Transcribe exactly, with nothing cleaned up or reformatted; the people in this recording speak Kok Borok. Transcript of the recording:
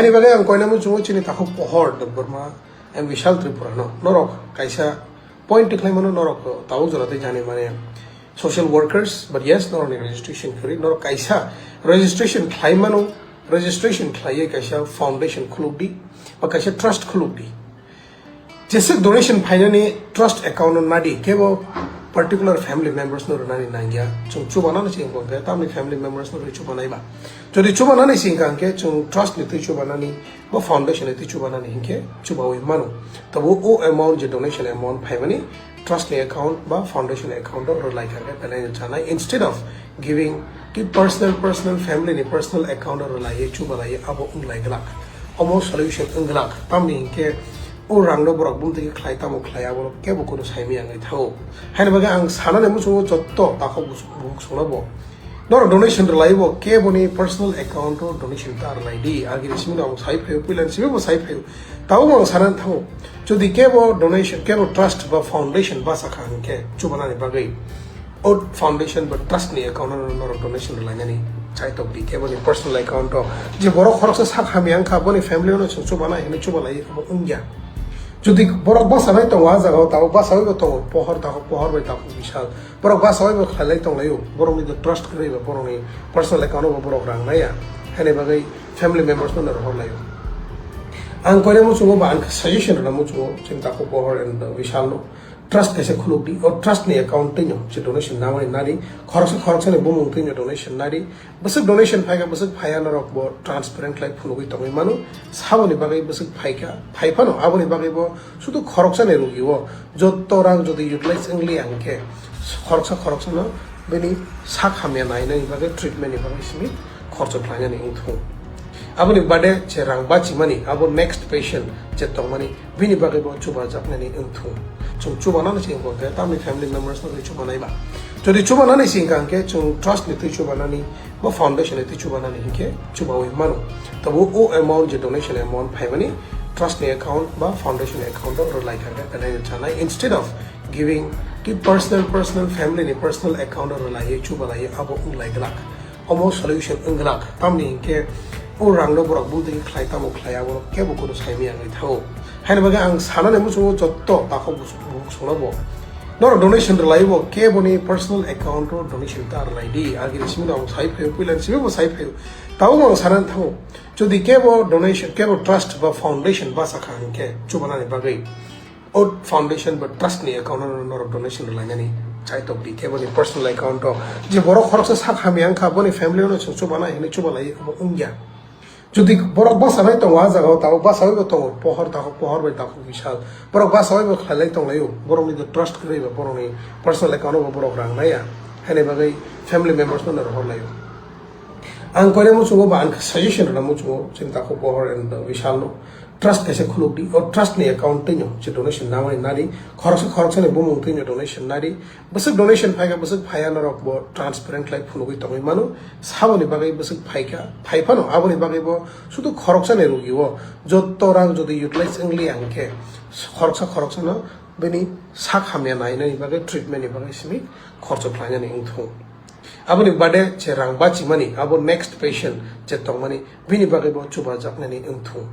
Ani bagwi ang koina muchungo chini takhuk pohor Debbarma and Vishal Tripura no. Norok kaisa point tikhlai mano, norok tabuk jora tei jani mane social workers, but yes, norok ni registration khwrwi, norok kaisa registration khlai mano, registration khlaiwi kaisa foundation khuluk di, ba kaisa trust khuluk di. Jeswk donation phainani trust account no nadi, kebo particular family members no rwnani nangya. Chwng chubanani singkha hwnkhe tamni family members no rwi chubanai ba. Jodi chubanani singkha hwnkhe chwng trust ni twi chubanani ba foundation ni twi chubanani hinkhe chubawi mano. Tabo o amount je donation amount phaimani trust ni account ba foundation account o rwlai kha hwnkhe belai no chanai, instead of giving ki personal, personal family ni personal account o rwlaiwi chubalaiwi abo wnglai glak. Omo solution wng glak. Tamni hinkhe o rangno borok bumtwi khe khlai tamo khlai, abo kebo kunu saimaya wngwi thango. Haini bagwi ang sanani muchungo jotto takhuk bus-, bukhuk songno bo. Norok donation rwlaiwi bo keboni personal account o donation ta rwlai di. Agini simi ang sai phaio, puilani simi bo sai phaio. Tabuk ang sanani thango. Jodi kebo donation, kebo trust ba foundation basa kha hinkhe chubanani bagwi o foundation ba trust ni account no norok donation rwlainani chaitok di, keboni personal account o. Je borok khoroksa sak hamya wngkha, boni family no chwng chubanai hinwi chubalai, abo wngya. Jodi borok bwsajak tongo a jaga o, tabuk bwsajak bo tongo, pohor takhuk, pohor bai takhuk Vishal, borok bwsajak bo khlailai tonglaio, borokni trust kwrwi ba borokni personal account o bo borok rang naiya, haini bagwi family members no rohor laio. Ang koina muchungo ba ang suggestion rwna muchungo chini takhuk pohor and Vishal no. Trust kaisa khuluk di, o trust ni account twino je donation namani nari, khoroksa khoroksa ni bumung twino donation nari, bwswk donation phaikha, bwswk phaiya norok bo transparent khlai phunugwi tongwi mano, saboni bagwi bwswk phaikha, phaiphano aboni bagwi bo sudu khoroksa ni rugi o jotto rang jodi utilize wngli ang khe khoroksa khoroksa no bini sak hamya nainani bagwi treatment ni bagwi simi khorcho khlainani wngthung. Aboni bade je rang bachimani abo next patient je tongmani bini bagwi bo chubajaknani wngthung. Chwng chubanani singkha hwnkhe tamni family members no chubanai ba. Jodi chubanani singkha hwnkhe chwng trust ni twi chubanani ba foundation ni twi chubanani hinkhe chubawi mano. Tabo o amount je donation amount phaimani trust ni account ba foundation account o rwlai kha hwnkhe belai chanai, instead of giving ki personal, personal family ni personal account o rwlaiwi chubalaiwi abo wnglai glak. Omo solution wng glak. Tamni hinkhe o rangno borok bumtwi khlai tamo khlai, abo kebo kunu saimaya wngwi thango. Haini bagwi ang sanani muchungo jotto takhuk bus-, bukhuk songno bo. Norok donation rwlai bo keboni personal account o donation ta rwlai di. Agini simi no ang sai phaio, puilani simi bo sai phaio. Tabuk ang sanani thango. Jodi kebo donation, kebo trust ba foundation basa kha hinkhe chubanani bagwi o foundation ba trust ni account no norok donation rwlainani chaitok di, keboni personal account o. Je borok khoroksa sak hamya wngkha, boni family no chwng chubanai hinwi chubalai, abo wngya. Jodi borok bwsajak tongo a jaga o, tabuk bwsajak bo tongo, pohor takhuk, pohor bai takhuk Vishal, borok bwsajak bo khlailai tonglaio, borokni trust kwrwi ba borokni personal account o bo borok rang naiya, haini bagwi family members no rohor laio. Ang koina muchungo ba ang suggestion rwna muchungo chini takhuk pohor and Vishal no. Trust kaisa khuluk di, o trust ni account twino je donation namani nari, khoroksa khoroksa ni bumung twino donation nari, bwswk donation phaikha, bwswk phaiya norok bo transparent khlai phunugwi tongwi mano, saboni bagwi bwswk phaikha, phaiphano aboni bagwi bo sudu khoroksa ni rugi o jotto rang jodi utilize wngli ang khe khoroksa khoroksa no bini sak hamya nainani bagwi treatment ni bagwi simi khorcho khlainani wngthung. Aboni bade je rang bachimani abo next patient je tongmani bini bagwi bo chubajaknani wngthung.